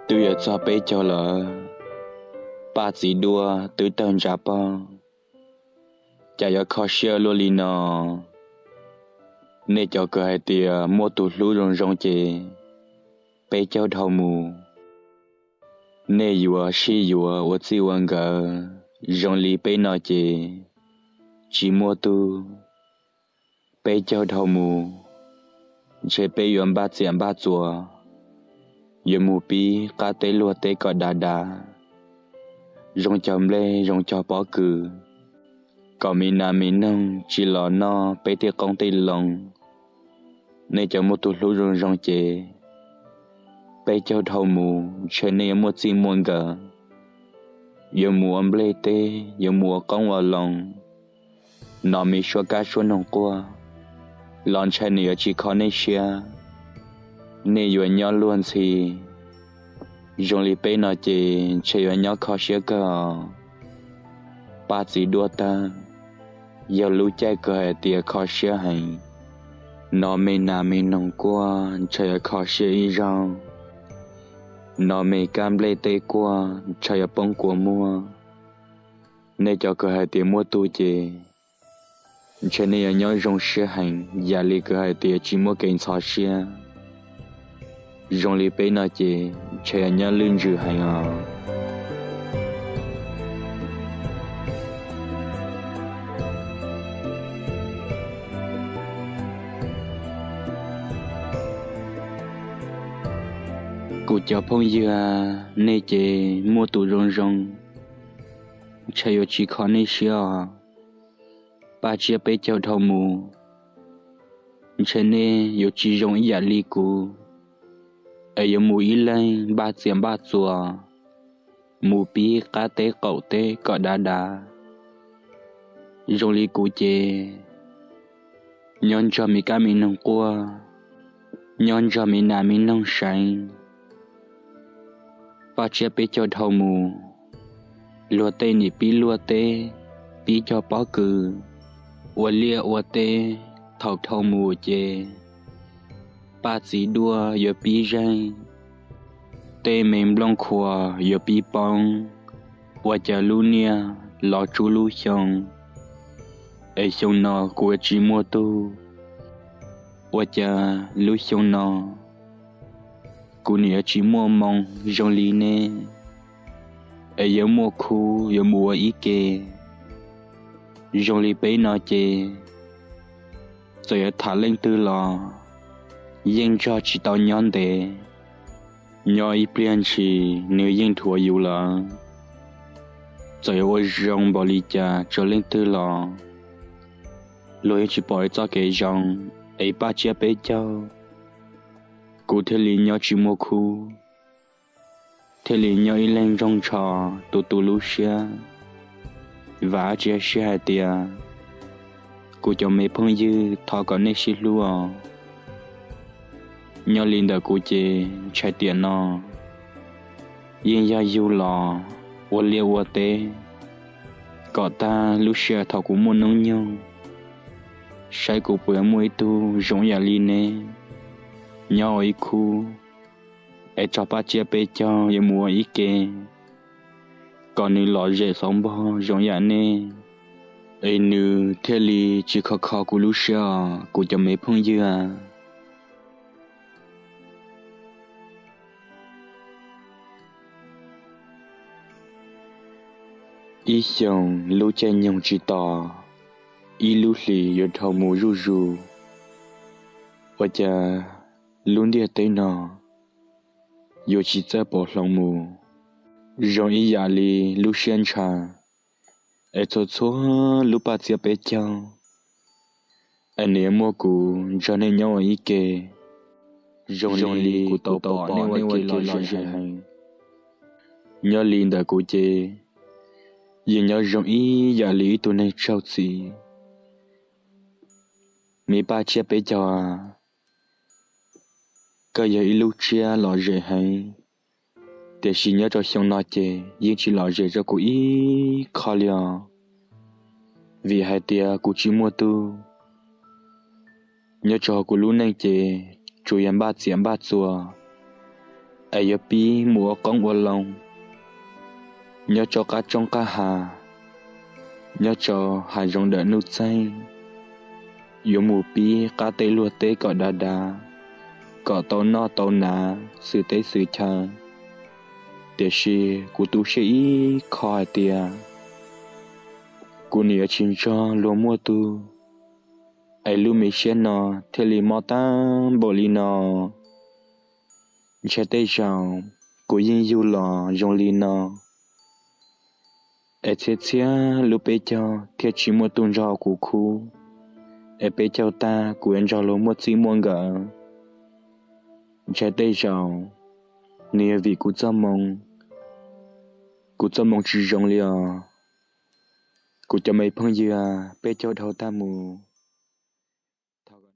Twb yuav txog peb caug lawm, Paj txiv duaj twb tawg ntsa pog, cas yuav kho siab luaj li no? Nej cov kws hais tias muaj tus hlub zoo zoo ces peb caug dhau mus, nej yuav sib yuav ua txij ua nkawm zoo li peb no ces tsis muaj tug. Peb caug dhau mus, ntshe peb yuav npaj txiam npaj txuas, yuav mus pib qab teb luag teb kom dav dav, zoo cog nplej zoo cog pob kws, kom me nas me noog tsis los noj peb tej qoob tej loo. Nej cov muaj tus hlub zoo zoo ces peb caug dhau mus, ntshe nej yuav muaj txij muaj nkawm, yuav mus ua nplej teb, yuav mus ua qoob ua loo, hnov me suab kab suab noog quaj los ntshai nws yuav tsis kho nej siab, nej yuav nyob luag ntxhi. Zoo li peb no ces ntshe yuav nyob kho siab kawg os. Paj txiv duaj tawg, yog lub caij kws hais tias kho siab heev, hnov me nas me noog quaj ntshe yuav kho siab ib zaug, hnov me kab nplej teb quaj ntshe yuav poob kua muag. Nej cov kws hais tias muaj tug ces ntshe nej yuav nyob zoo siab heev yam li kws hais tias tsis muaj kev ntxhov siab. Zoo li peb no ces ntshe yuav nyob lwj ntsws heev os. Kuv cov phooj ywg, nej ces muaj tus zoo zoo, ntshe yuav tsis kho nej siab os. Paj tsiab peb caug dhau mus, ntshe nej yuav tsis zoo ib yam li kuv, es yuav mus ib leeg npaj txiam npaj txuas, mus pib qab teb qaum teb kom dav dav. Zoo li kuv ces nyob nrog me kab me noog quaj, nyob nrog me nas me noog seev. Paj tsiab peb caug dhau mus, luag tej nim pib luaj teb, pib cog pob kws, ua liaj ua teb. Thaum dhau mus ces paj txiv duaj yuav pib zeeg, tej me nplooj khuas yuav pib poob. Ua cas lub niaj los tsuj lub xyoo, es xyoo no kuv yuav tsis muaj tug. Ua cas lub xyoo no kuv nim yuav tsis muaj moo zoo li neb, es yuav muaj khub yuav mus ua ib ke. Zoo li peb no ces txawm yuav tham leej twg los yeej nrog tsis tau nyob ntev. Nyob ib pliag ntshis nws yeej dhuav yus lawm. Txawm yuav ua zoo npaum li cas rau leej twg los luag yeej tsis pom txoj kev zoo. Es paj tsiab peb caug, kuv thiaj li nyob tsis muaj khub, thiaj li nyob ib leeg ntsoog ntsho tu tu lub siab. Vam tsi sib hais tias kuv cov me phooj ywg thov kom nej sib hlub os. Nyob li ntawm kuv ces ntshai tiam no yeej yog yug los ua liaj ua teb kom tag lub sij hawm thaum kuv muaj hnub nyoog, saib kuv puas yuav muaj ib tug zoo yam li neb nyob ua ib khub, es tso paj tsiab peb caug yuav mus ua ib ke, kom nws lom zem xauv npog zoo yam nej, es nws thiaj li tsis kho kho kuv lub siab os kuv cov me phooj ywg. Ib xyoos lub caij nyoog tsis tos, ib lub hlis yuav dhau mus zuj zus. Ua cas lub ntiaj teb no yuav tsis txawj pauv hloov mus zoo ib yam li lub siab ntshaw, es txhua txhua lub paj tsiab peb caug, es nws yuav muaj kuv nrog nej nyob ua ib ke, zoo li kuv tau pom nej ua ke los zem heev. Nyob li ntawm kuv ces yeej nyob zoo ib yam li ib tug neeg tsaug txim. Me paj tsiab peb caug, koj yog ib lub tsiab lom zem heev, tiam sis nyob rau xyoo no ces yeej tsis lom zem rau kuv ib qho li os. Vim hais tias kuv tsis muaj tug, nyob rau hauv kuv lub neej ces tsuas yog npaj txiam npaj txuas, es yuav pib mus ua qoob ua loo nyob rau qab roob qab hav, nyob rau hav zoov dawm nuj txeeg, yuav mus pib qab tej luag teb kom dav dav, kom tau noj tau hnav xwm teb xwm chaw. Tiam sis kuv tu siab ib qho hais tias kuv nim yuav tsis nrog luag muaj tug, es lub me siab no thiaj li mob tag npaum li no. Ntshai tej zaum kuv yeej yug los zoo li no, es txhiab txhiab lub peb caug thiaj tsis muaj tug nrog kuv khub, es peb caug tag kuv yuav nrog luag muaj txij muaj nkawm. Ntshai tej zaum nws yog vim kuv txoj moo, kuv txoj moo tsis zoo li os. Kuv cov me phooj ywg, peb caug dhau tag mus